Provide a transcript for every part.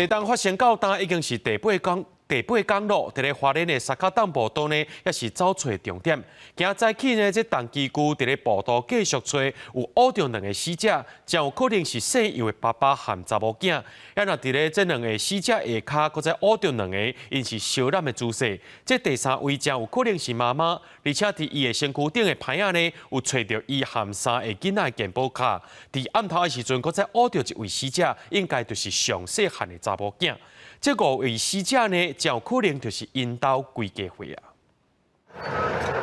地動發生到今已經是第八工，第八工咯。佇咧花蓮的薩卡東步道呢，也是走揣重點。今仔早起呢，這重機具佇咧步道繼續揣，有挖著兩个死者，真有可能是姓尤的爸爸和查某囝。啊，若佇咧這兩个死者下跤，閣再挖著兩个，𪜶是相攬的姿勢。這第三位真有可能是媽媽，而且佇伊的身軀頂的牌仔呢，有揣著伊和三个囡仔的健保卡。佇暗頭的時陣，閣再挖著一位死者，應該就是上細漢的查某囝。這五位死者呢，真有可能就是𪜶兜規家伙啊！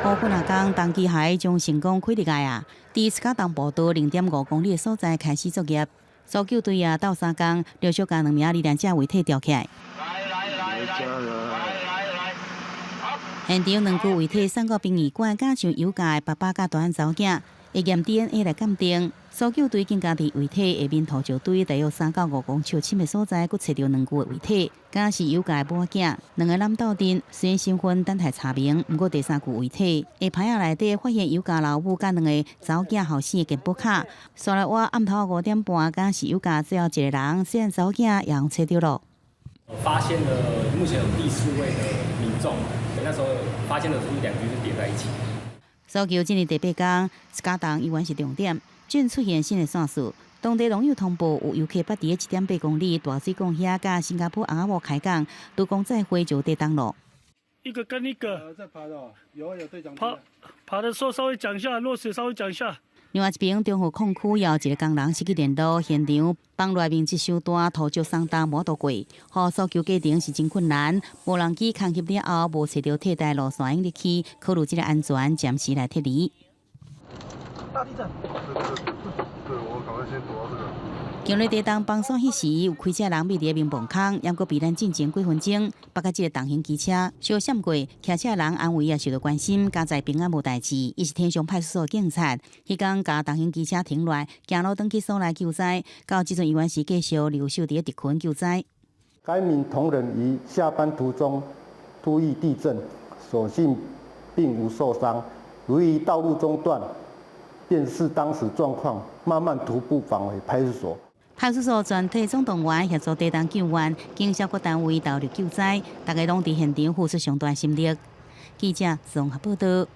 烏幾若工，重機械將成功開入來啊！佇斯卡東步道0.5公里的所在開始作業，搜救隊啊鬥相共，陸續將兩名罹難者遺體吊起來。現場兩具遺體送到殯儀館，加上尤家的爸爸佮大漢查某囝，會驗 DNA 來鑑定。搜救隊更加佇遺體下面土石堆大約3到5公尺深的所在，閣揣著兩具的遺體，敢是尤家的某仔囝，兩個人鬥陣，雖然身份等待查明，毋過第三具遺體下牌仔內底發現尤家老母佮兩个查某囝後生的健保卡。煞來挖暗頭5點半，敢是尤家最後一个人，細漢查某囝也予揣著囉。發現了目前有第四位的民眾，那時候發現的是兩具是疊在一起。搜救進入第八工，斯卡東依然是重點。正出現新的線索，當地網友通報有遊客捌佇1.8公里大水港遐，佮新加坡翁仔某開講，拄講再會就地動囉。一個跟一個在爬的，有有對講。爬爬的時候稍微講一下，落水稍微講一下。另外一邊，中和礦區也有一個工人失去聯絡，現場房內面積傷大，土石鬆動無法度過，予搜救過程是真困難。無人機空翕了後，無揣著替代路線用入去，考慮這个安全，暫時來撤離。大地震。對，我趕快先躲到這個。強烈地動崩山彼時，有開車人覕佇眠墓空，猶閣避難進前幾分鐘，北較這个重型機車小閃過，騎車人安危也受到關心，佳哉平安無代誌。伊是天祥派出所警察，彼工共重型機車停落來，行路轉去所內救災，到這陣依然是繼續留守佇咧地群救災。該名同仁於下班途中突遇地震，所幸並無受傷。由於道路中斷，便視當時狀況，慢慢徒步返回派出所。派出所全體總動員協助地動救援，警消各單位投入救災，大家攏佇現場付出上大心力。記者綜合報道。